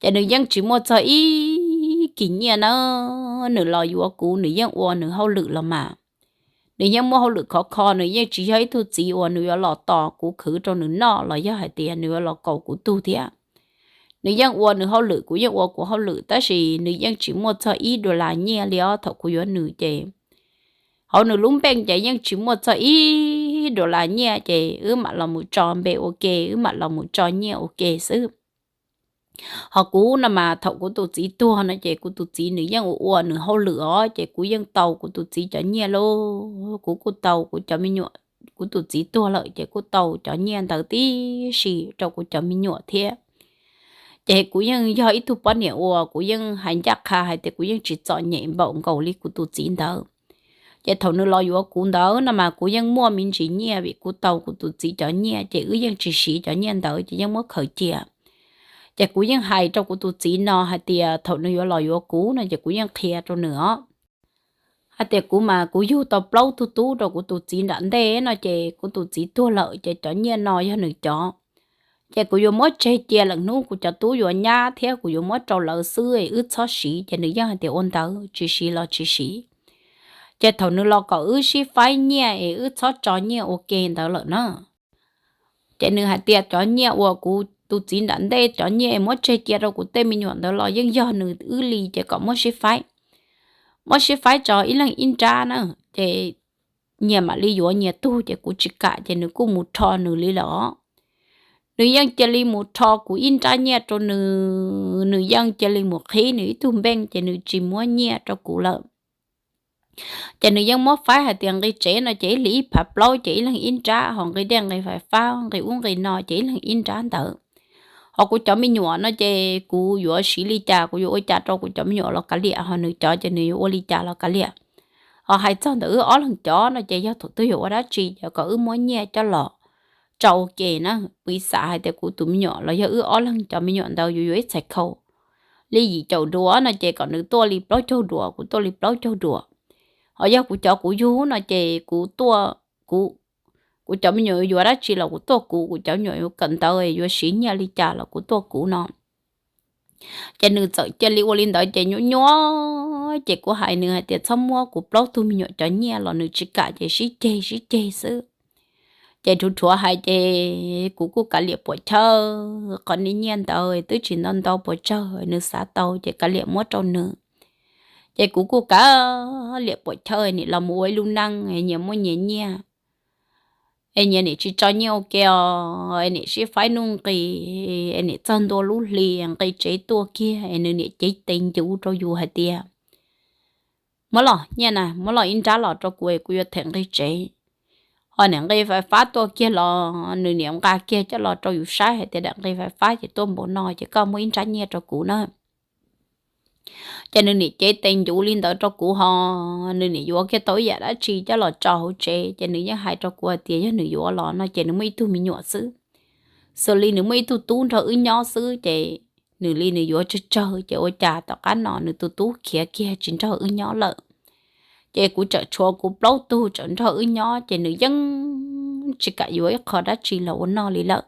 ces nws yeej tsis muaj txog ib kis nyiaj na. Nws los yuav kuv nws yeej ua nws hauj lwm los mas. Nws yeej muaj hauj lwm khov kho, nws yeej tsis yog ib tug txiv uas nws yuav los tos kuv khwv rau nws noj los yog hais tias nws yuav los kaus kuv tug thiab. Nws yeej ua nws hauj lwm, kuv yeej ua kuv hauj lwm, tab sis nws yeej tsis muaj txog ib dollar nyiaj li os. Thaum kuv yuav nws ces hauv nws lub npeej ces yeej tsis muaj txog ib dollar nyiaj, ces wb mam los mus tso npe ua ke, wb mam los mus tso nyiaj ua ke xwb. Ho kuv no mas thaum kuv tus txiv tuag no ces kuv tus txiv nws yeej ua ua nws hauj lwm os, ces kuv yeej tau kuv tus txiv cov nyiaj lauj. Kuv kuj tau kuv cov me nyuam, kuv tus txiv tuag lawm ces kuj tau cov nyiaj ntawd tib si rau kuv cov me nyuam thiab. Ces kuv yeej yog ib tug poj niam uas kuv yeej hais ncaj qha hais tias kuv yeej tsis txom nyem npaum nkaus li kuv tus txiv ntawd. Ces thaum nws los yuav kuv ntawd no mas kuv yeej muaj me ntsis nyiaj vim kuv tau kuv tus txiv cov nyiaj, ces wb yeej tsis siv cov nyiaj ntawd ces yeej muab khaws cia. Ces kuv yeej hais rau kuv tus txiv no hais tias thaum nws yuav los yuav kuv no ces kuv yeej qhia rau nws os hais tias kuv mas kuv yug tau plaub tug tub rau kuv tus txiv nram ntej no, ces kuv tus txiv tuag lawm ces cov nyiaj no yog nws cov. Ces kuv yuav muab tseg cia, lwm hnub kuv cov tub yuav nyab thiab kuv yuav muab rau lawv xwb, wb txhob siv. Ces nws yeej hais tias ua ntawd tsis siv los tsis siv. Ces thaum nws los kom wb sib faib nyiaj es wb txhob tso nyiaj ua ke ntawd lawm na, ces nws hais tias cov nyiaj uas kuv tus txiv nram ntej cov nyiaj muab tseg cia rau kuv tej me nyuam ntawd los yeej yog nws wb li, ces kom muab sib faib. Muab sib faib tso ib leeg ib nrab na, ces nyias mam li yuav nyias tug, ces kuv tsis kam ces nws kuj mus rho nws li lawm. Nws yeej cia li mus rho kuv ib nrab nyiaj rau nws, nws yeej cia li mus qhib nws ib tug npeej ces nws tsis muab nyiaj rau kuv lawm. Ces nws yeej muab faib hais tias nqi tsev no ces ib hlis ib phav plaub ces ib leeg ib nrab, ho nqi dej nqi fais fab nqi ub nqi no ces ib leeg ib nrab ntawd. Ho kuv cov me nyuam no ces kuv yuav siv li cas, kuv yuav ua cas rau kuv cov me nyuam los kav liam, ho nws cov ces nws yuav ua li cas los kav liam. Ho hais txog ntawm wb ob leeg cov no ces yog thaum twg yuav ua dab tsi ces kom wb muab nyiaj coj los tso ua ke na. Piv xam hais tias kuv tus me nyuam los yog wb ob leeg cov me nyuam ntawd yuav yuav ib txhais khau li yim caum duas no ces kom nws tuaj li plaub caug duas, kuv tuaj li plaub caug duas. Ho yog kuv cov kuv yug no ces kuv tuaj, kuv, kuv cov me nyuam yuav dab tsi los kuv tuaj kuv, kuv cov me nyuam yuav kawm ntawv yuav siv nyiaj li cas los kuv tuaj kuv no. Ces nws txawm cia li ua li ntawd ces nyuaj nyuaj, ces kuv hais nws hais tias txhob muab kuv plaub tug me nyuam cov nyiaj los nws tsis kam ces sib ceg sib ceg xwb. Ces rhuav rhuav hais ces kuv kuj kav liam puam chawj, qhov niag nyiaj ntawd twb tsis ntau ntau puas tsawg, nws xav tau ces kav liam muab rau nws. Ces kuv kuj kav liam puam chawj, nim los mus ua ib lub neej nyias muaj nyias nyiaj, es nyias nim tsis tso nyiaj ua ke os, es nim sib faib nuj nqis, es nim txog ntua lub hli nqi tsev tuaj kiag es nws nim cev tes ncuv rau yus hais tias muab los nyiaj na, muab los ib nrab los rau kuv es kuv yuav them nqi tsev. Ho nim nqi fais fab tuaj kiag los nws nim nqa kiag coj los rau yus saib hais tias daim nqi fais fab ces tuaj npaum no ces koj muab ib nrab nyiaj rau kuv na. Ces nws nim cev tes ncuv li ntawd rau kuv ho nws nim yuav kiag tau ib yam dab tsi coj los tso hauv tsev, ces nws yeej hais rau kuv hais tias yog nws yuav los no ces nws muaj ib tug me nyuam xwb. Xws li nws muaj ib tug tub nrog wb nyob xwb ces nws li nws yuav tsawg tsawg ces ua cas tom qab no nws tus tub khiav kiag tsis nrog wb nyob lawm. Ces kuv tseem tshuav kuv plaub tug tseem nrog wb nyob ces nws yeej tsis kam yuav ib qho dab tsi los ua noj li lawm.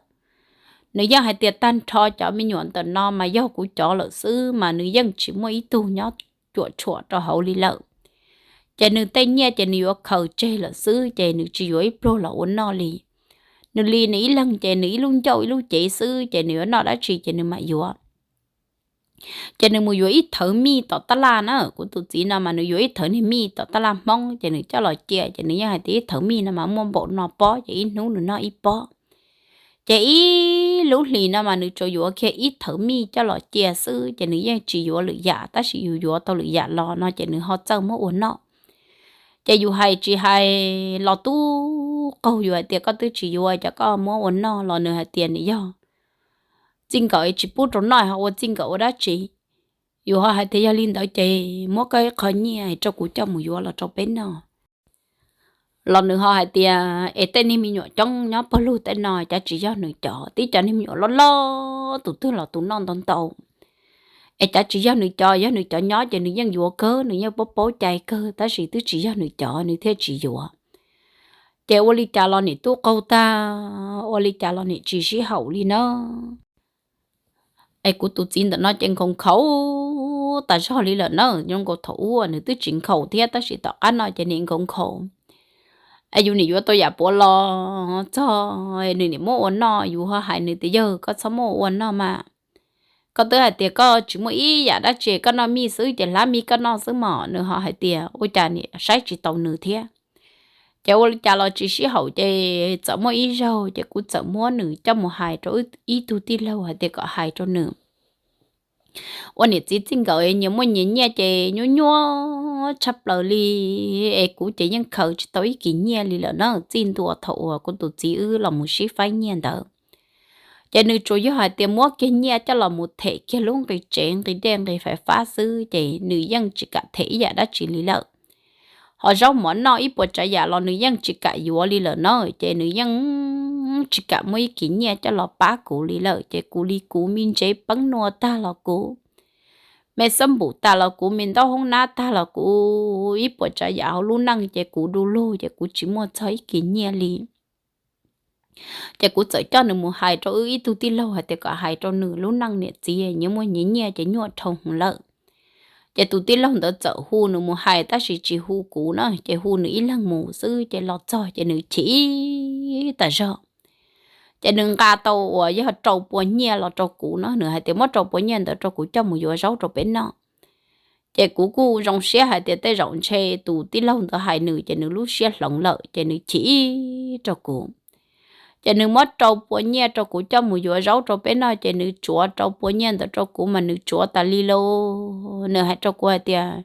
Nws yeej hais tias tag nrho cov me nyuam ntawm no mas yog kuv cov lawm xwb mas nws yeej tsis muaj ib tug nyob cuam tshuam rau hauv li lawm. Ces nws tej nyiaj ces nws yuav khaws tseg lawm xwb ces nws tsis yuav ib pluag los ua noj li. Nws li nws ib leeg ces nws ib lub ncauj ib lub cev xwb ces nws yuav noj dab tsi ces nws mam yuav. Ces nws mus yuav ib thawv mij tom taj laj na, kuv tus txiv no mas nws yuav ib thawv niag mij tom taj laj Hmoob ces nws coj los cia, ces nws yeej hais tias ib thawv mij no mas muaj npaum no pob ces ib hnub nws noj ib pob. Ces ib lub hlis no mas nws tsuas yuav kiag ib thawv mij coj los cia xwb, ces nws yeej tsis yuav lwm yam, tab sis yus yuav tau lwm yam los no ces nws ho txawj muab ua noj. Ces yus hais tsis hais los tub qaug yus hais tias koj twb tsis yuav cas koj muab ua noj los nws hais tias nws yog txij nkawm tsis pub rau noj ho ua txij nkawm ua dab tsi. Yus ho hais tias yog li ntawd ces muab koj ib qho nyiaj rau kuv coj mus yuav los rau peb noj. Los nws ho hais tias es tej niag me nyuam coob nyob pawg lug tej no cav tsis yog nws cov, tib cov niag me nyuam loj loj tus twg los tus noj ntau ntau. Es cav tsis yog nws cov, yog nws cov nyob ces nws yeej yuav kawg, nws yeej paub paub cai kawg, tab sis twb tsis yog nws cov nws thiaj tsis yuav. Ces ua li cas los nim tub qaug tag, ua li cas los nim tsis sib haum li na. Es kuv tus txiv ntawm no ces nkhaus nkhaus tas zog li lawm na, zoo nkaus thaum ub nws twb tsis nkhaus thiab tab sis tom qab no ces nim nkhaus nkhaus. Es yus nim yuav tau yam puav los txog nws nim muab ua noj, yus ho hais nws tias yawg koj txhob muab ua noj mas, koj twb hais tias koj tsis muaj ib yam dab tsi, koj noj mij xwb ces hlab mij koj noj xwb mas. Nws ho hais tias ua cas nim saib tsis taus nws thiab. Ces ua li cas los tsis sib haum ces txawm muaj ib zaug ces kuv txawm muab nws coj mus hais rau ib tug tij laug hais tias kom hais rau nws ua niam txiv txij nkawm nyias muaj nyias nyiaj ces nyuaj nyuaj tshaj plaws li. Es kuv ces yeej khaws tsis tau ib kis nyiaj li lawm na, txij ntua thaum uas kuv tus txiv wb los mus sib faib nyiaj ntawd. Ces nws tsuas yog hais tias muab kiag nyiaj coj los mus them kiag lub nqi tsev nqi dej nqi fais fab xwb ces nws yeej tsis kam them ib yam dab tsi li lawm. Ho zaub mov noj ib puas tsav yam los nws yeej tsis kam yuav li lawm na, ces nws yeej tsis kam muaj ib kis nyiaj coj los pab kuv li lawm. Ces kuv li kuv me ntsev peeb nua tag los kuv, me xab npum tag los kuv, me ntaub hoob nab tag los kuv, ib puas tsav yam hauv lub neej ces kuv du lug ces kuv tsis muaj txog ib kis nyiaj li. Ces kuv txawm coj nws mus hais rau wb ib tug tij laug hais tias kom hais rau nws lub neej niam txiv nyias muaj nyias nyiaj ces nyuaj dhau hwv lawm. Ces tus tij laug ntawd txawm hu nws mus hais tab sis tsis hu kuv na, ces hu nws ib leeg mus xwb ces los txog ces nws chim tas zog. Ces nws nqa tau uas yog rau pua nyiaj los rau kuv na, nws hais tias muab rau pua nyiaj ntawd rau kuv coj mus yuav zaub rau peb noj. Ces kuv kuj zoo siab hais tias tej zaum ntshe tus tij laug ntawd hais nws ces nws lub siab hloov lawm ces nws chim rau kuv. Ces nws muab rau pua nyiaj rau kuv coj mus yuav zaub rau peb noj ces nws tsuav rau pua nyiaj ntawd rau kuv mas nws tsuav tas li lauj. Nws hais rau kuv hais tias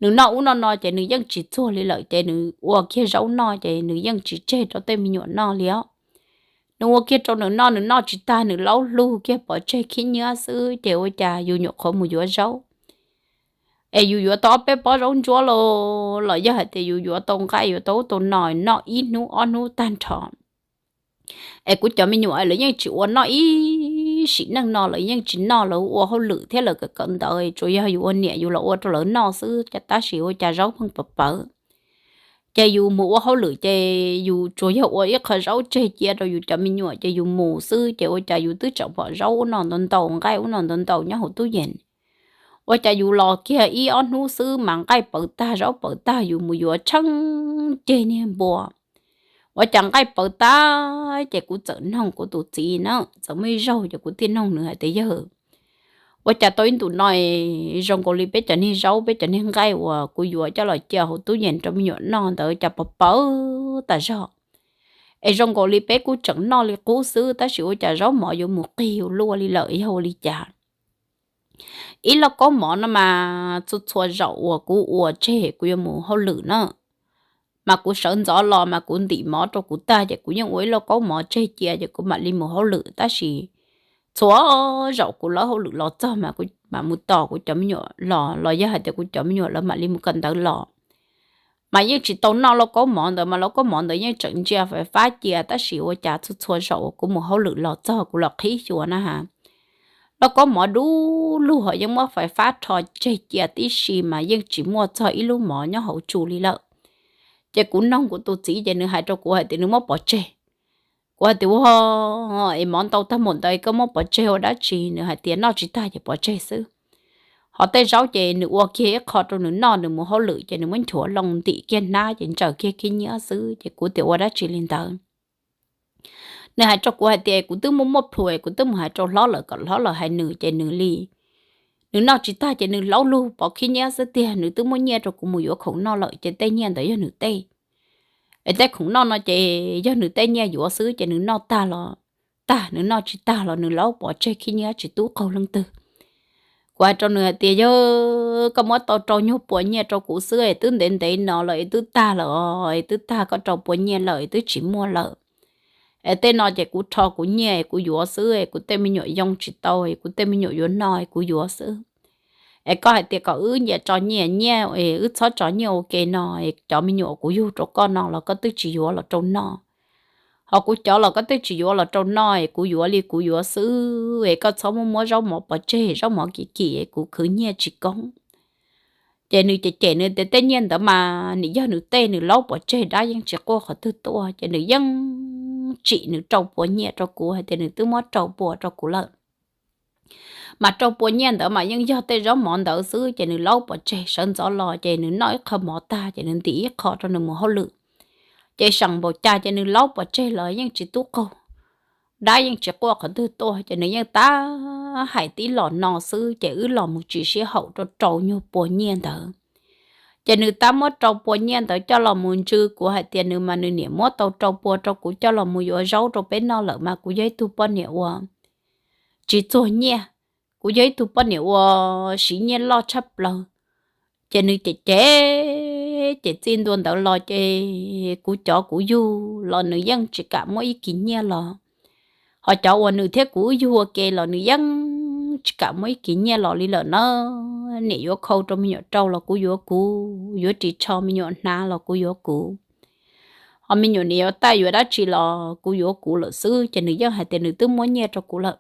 nws noj ub noj no ces nws yeej tsis txuag li lawm ces nws ua kiag zaub noj ces nws yeej tsis tseg rau tej me nyuam noj li os. Nws ua kiag rau nws noj, nws noj tsis tag nws laub hlug kiag pov tseg khib nyiab xwb ces ua cas yus nyuam qhuav mus yuav zaub es yus yuav tau ob peb pob zaub ntsuab los, los yog hais tias yus yuav tau nqaij yuav tau ub tau no noj ib hnub ob hnub tag nrho. Es kuv cov me nyuam lawv yeej tsis ua noj ib sim neej no, lawv yeej tsis noj, lawv ua hauj lwm thiab lawv kawm kawm ntawv, tsuas yog yus ua niam yus los ua rau lawv noj xwb, tab sis ua cas zaub pheej pawv pawv. Ces yus mus ua hauj lwm ces yus tsuas yog ua ib qho zaub tseg cia rau yus cov me nyuam ces yus mus xwb, ces ua cas yus twb tseem pom zaub ub no ntau ntau, nqaij ub no ntau ntau nyob hauv tub yees. Ua cas yus los kiag ib ob hnub xwb mas nqaij pawv tag zaub pawv tag, yus mus yuav tsheej ceg niag npua, ua cas nqaij pawv tag. Ces kuv txawm noog kuv tus txiv na, txawm muaj ib zaug ces kuv thiaj noog nws hais tias yawg, ua cas tau ib ntus no zoo nkaus li peb cov niag zaub peb cov niag nqaij uas kuv yuav coj los cia hauv tub yees rau me nyuam noj ntawd cas pawv pawv tas zog, es zoo nkaus li peb kuj tseem noj li qub xwb tab sis ua cas zaub mov yuav mus qig luaj li lawm yog ua li cas? Ib lauj kaub mov no mas txhua txhua zaus uas kuv ua tseg kuv yuav mus hauj lwm na, mas kuv sawv ntxov los mas kuv ntim mov rau kuv tag ces kuv yeej ua ib lauj kaub mov tseg cia ces kuv mam li mus hauj lwm, tab sis txhua zaus kuv lawb hauj lwm los txog mas kuv mam mus tos kuv cov me nyuam los, los yog hais tias kuv cov me nyuam lawv mam li mus kawm ntawv los, mas yeej tsis tau noj lauj kaub mov ntawd, mas lauj kaub mov ntawd yeej tseem ntsia fais fab cia, tab sis ua cas txhua txhua zaus uas kuv mus hauj lwm los txog kuv los qhib xyuas na has, lauj kaub mov dub lug ho yeej muab fais fab rho tseg cia tib si mas yeej tsis muaj txog ib lub mov nyob hauv tsu li lawm. Ces kuv noog kuv tus txiv ces nws hais rau kuv hais tias nws muab pov tseg. Kuv hais tias ua, es mov ntau tag npaum ntawd koj muab pov tseg ua dab tsi? Nws hais tias noj tsis tag ces pov tseg xwb. Ho tej zaub ces nws ua kiag ib qho rau nws noj, nws mus hauj lwm ces nws muab nchuav loo ntim kiag hnab ces ntsaws kiag khib nyiab xwb. Ces kuv tias ua dab tsi li ntawd? Nws hais rau kuv hais tias kuv twb muaj muaj plhus, kuv twb mus hais rau hlob lawm kom hlob lawm hais nws ces nws li Nws noj tsis tag ces nws laub lug pov khib nyiab xwb tiag, nws twb muab nyiaj rau kuv mus yuav khoom noj lawm ces tej nyiaj ntawd yog nws tej. Es tej khoom noj no ces yog nws tej nyiaj yuav xwb ces nws noj tag los tag, nws noj tsis tag los nws laub pov tseg khib nyiab tsis tub qaug leej twg. Kuv hais rau nws hais tias, yog koj muab tau rau nyuag puas nyiaj rau kuv xwb es twb ntev ntev no lawm es twb tag lawm os, es twb tag, koj rau puas nyiaj lawm es twb tsis muaj lawm. Es tej no ces kuv rho kuv nyiaj es kuv yuav xwb, es kuv tej me nyuam yoo tsis tau es kuv tej me nyuam yuav noj es kuv yuav xwb. Es koj hais tias kom wb nyias tso nyiaj nyiaj es wb txhob tso nyiaj ua ke no, es cov me nyuam kuv yug rau koj no los koj twb tsis yuav los rau noj, ho kuv cov los koj twb tsis yuav los rau noj es kuv yuav li kuv yuav xwb, es koj txhob muab muab zaub mov pov tseg, zaub mov kim kim es kuv khwv nyiaj tsis koob. Ces nws cem cem nws tias tej nyiaj ntawd mas nws yog nws tej, nws laub pov tseg dab yeej tsis quaj qhov twg tuaj, ces nws yeej tsim nws rau puas nyiaj rau kuv hais tias nws twb muab rau puas rau kuv lawm. Mas rau puas nyiaj ntawd mas yeej yog tej zaub mov ntawd xwb, ces nws laub pov tseg sawv ntxov los ces nws noj ib qho mov tag ces nws ntim ib qho rau nws mus hauj lwm. Ces seem npaum cas ces nws laub pov tseg los yeej tsis tub qaug, dab yeej tsis quaj qhov twg tuaj, ces nws yeej tab hais tib los no xwb, ces wb los mus tsis sib haum rau rau nyuag puas nyiaj ntawd. Ces nws tab muab rau puas nyiaj ntawd coj los mus ntsw kuv hais tias nws mas nws niam muab tau rau puas rau kuv coj los mus yuav zaub rau peb noj lawm mas kuv yog ib tug poj niam uas tsis txuag nyiaj, kuv yog ib tug poj niam uas siv nyiaj loj tshaj plaws. Ces nws cem cem, ces txij ntua ntawd los ces kuv cov kuv yug los nws yeej tsis kam muab ib kis nyiaj los. Ho cov uas nws thiab kuv wb yug ua ke los nws yeej tsis kam muab ib kis nyiaj los li lawm na. Niam yuav khau rau me nyuam rau los kuv yuav kuv, yuav ris tsho me nyuam hnav los kuv yuav kuv, ho me nyuam niam yuav taj yuav dab tsi los kuv yuav kuv lawm xwb, ces nws yeej hais tias nws twb muab nyiaj rau kuv lawm.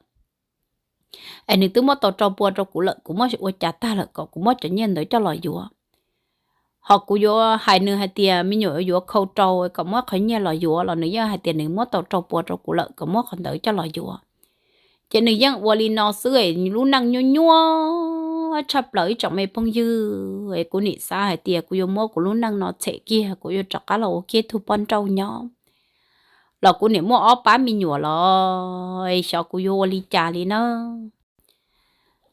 Es nws twb muab tau rau pua rau kuv lawm, kuv muab ua cas tag lawm kom kuv muab cov nyiaj ntawd coj los yuav. Ho kuv yuav hais nws hais tias me nyuam yuav khau rau kom muab qhov nyiaj los yuav los nws yeej hais tias nws muab tau rau pua rau kuv lawm kom muab qhov ntawd coj los yuav. Ces nws yeej ua li no xwb es lub neej nyuaj nyuaj tshaj plaws ib tsoom me phooj ywg. Es kuv nim xav hais tias kuv yuav muab kuv lub neej no txhem kiag, kuv yuav rov qab los ua kiag tug poj nrauj nyob. Los kuv nim muaj ob pab me nyuam los es xyov kuv yuav ua li cas li na.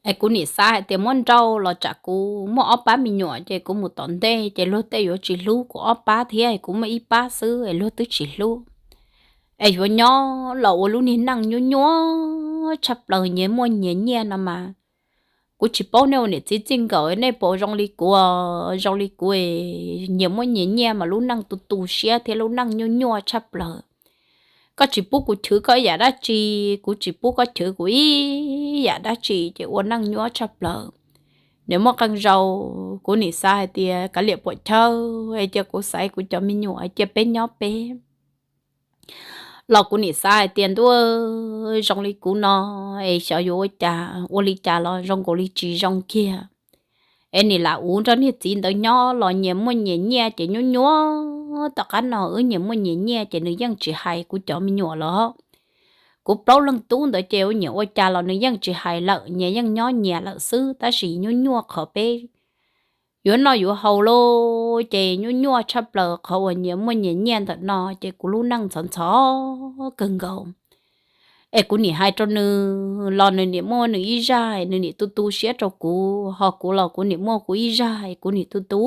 Es kuv nim xav hais tias muab nrauj los tsam kuv muaj ob pab me nyuam ces kuv mus tom ntej ces luag tej yuav tsis hlub kuv ob pab thiab, kuv muaj ib pab xwb es luag twb tsis hlub. Es yuav nyob los ua lub niag neej nyuaj nyuaj tshaj plaws nyias muaj nyias nyiaj no mas. Kuv tsis paub nej ua niam txiv txij nkawm nej puas zoo li kuv, zoo li kuv nyias muaj nyias nyiaj mas lub neej tu tu siab thiab lub neej nyuaj nyuaj tshaj plaws. Koj tsis pub kuv chwv koj ib yam dab tsi, kuv tsis pub koj chwv kuv ib yam dab tsi ces ua neej nyuaj tshaj plaws. Nim muaj qee zaus kuv nim xav hais tias kav liam puam chawj es cia kuv xaiv kuv cov me nyuam cia peb nyob peb. Los kuv nim xav hais tias ntuj, zoo li kuv no es xyov yuav ua cas, ua li cas los zoo nkaus li tsis zoo kiag. Es nim lam ua nrog niag txiv ntawd nyob los nyias muaj nyias nyiaj ces nyuaj nyuaj. Tom qab no wb nyias muaj nyias nyiaj ces nws yeej tsis hais kuv cov me nyuam los. Kuv plaub leeg tub ntawd ces ua nyias ua cas los nws yeej tsis hais lawm, nyias yeej nyob nyias lawm xwb, tab sis nyuaj nyuaj qhov peb yuav noj yuav haus lauj, ces nyuaj nyuaj tshaj plaws qhov uas nyias muaj nyias nyiaj ntawm no ces kuv lub neej ntxhov ntxhov kawg nkaus. Es kuv nim hais rau nws los nws nim muaj nws ib zaj, nws nim tu tu siab rau kuv, ho kuv los kuv nim muaj kuv ib zaj, kuv nim tu tu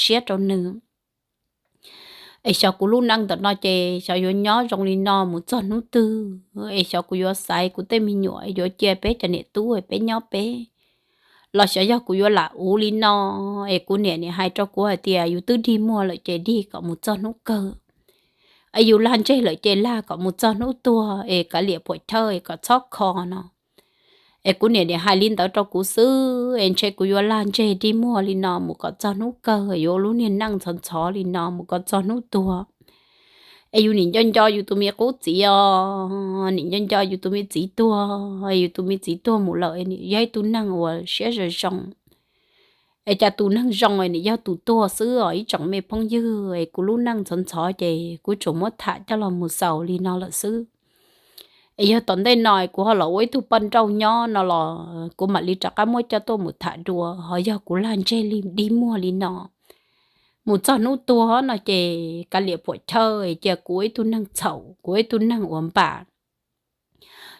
siab rau nws. Es xyov kuv lub neej ntawm no ces xyov yuav nyob zoo li no mus txog hnub twg, es xyov kuv yuav xaiv kuv tej me nyuam yuav cia peb cov niam tub peb nyob peb, los xyov yog kuv yuav lam ua li no. Es kuv niam nim hais rau kuv hais tias yus twb dig muag lawm ces dig kom mus txog hnub kawg, es yus lag ntseg lawm ces lag kom mus txog hnub tuag es kav liam puam chawj es kom txhob kho no. Es kuv niam nim hais li ntawd rau kuv xwb es ntshe kuv yuav lag ntseg dig muag li no mus kom txog hnub kawg, yuav ua lub niag neej ntxhov ntxhov li no mus kom txog hnub tuag. Es yus nim nco nco yus tus me qub txiv os, nim nco nco yus tus me txiv tuag, yus tus me txiv tuag mus lawm, yog ib tug neeg uas siab zoo zoo. Es cas tus neeg zoo nim yog tus tuag xwb os ib tsoom me phooj ywg, es kuv lub neej ntxhov ntxhov ces kuv tsuas muab tham coj los mus xaus li no lawm xwb. Es yog tom ntej no kuv ho los ua ib tug poj nrauj nyob no los kuv mam li rov qab muab coj tuaj mus tham dua, ho yog kuv lag ntseg dig muag li no mus txog hnub tuag no ces kav liam puam chawj, cia kuv ua ib tug neeg txhaum, kuv ua ib tug neeg uas npam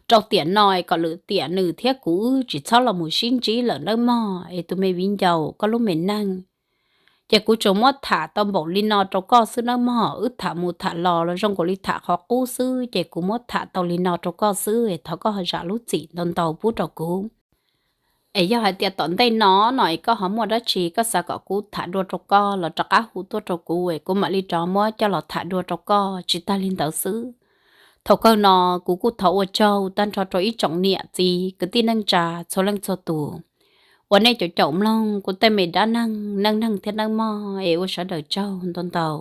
rau tiam no es kom lwm tiam nws thiab kuv wb tsis txhob los mus sib ntsib lawm nawb mog es tus me viv ncaus koj lub me neej. Ces kuv tsuas muab tham tau npaum li no rau koj xwb nawb mog, wb tham mus tham los los zoo nkaus li tham qhov qub xwb, ces kuv muab tham tau li no rau koj xwb es thov koj ho zam lub txim ntau ntau pub rau kuv. Es yog hais tias tom ntej no no es koj ho muaj dab tsi koj xav kom kuv tham dua rau koj los rov qab hu tuaj rau kuv es kuv mam li rov muab coj los tham dua rau koj tsis tag li ntawd xwb. Thaum kawg no kuv kuj thov ua tsaug tag nrho rau ib tsoom niam txiv kwv tij neej tsa txhua leej txhua tus uas nej caum caum mloog kuv tej me dab neeg neej neeg thiab nawb mog es ua sawv daws tsaug ntau ntau.